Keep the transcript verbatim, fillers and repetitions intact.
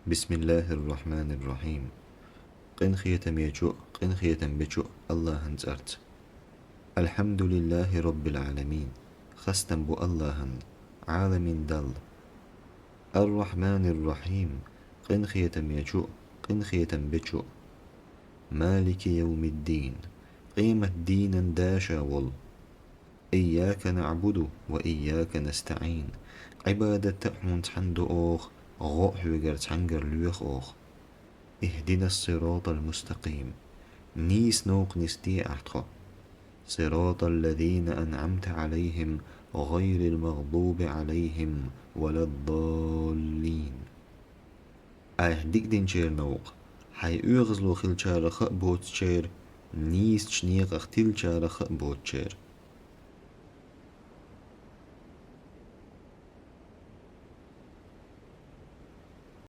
بسم الله الرحمن الرحيم. Къинхетамечу, къинхетам бечу Аллахьан цӀарца. الحمد لله رب العالمين. Хастам бу Аллахьан, Ӏаламийн Далла. الرحمن الرحيم. Къинхетамечу, къинхетам бечу. مالك يوم الدين. Къемат дийнан да ша волу. إياك نعبد وإياك نستعين. Ӏибадат а хьуна цхьаьна до оха, гӀо а хьоьгара цхьаьнгара лоьху оха. اهدنا الصراط المستقيم. Нийса новкъа нисде ахь тхо. صراط الذين أنعمت عليهم غير المغضوب عليهم ولا الضالين. Айхьа дика динчеран новкъа, хьайн оьгӀазло хилчарах а боцучеран, нийсачу некъах тиллачарах а боцучеран.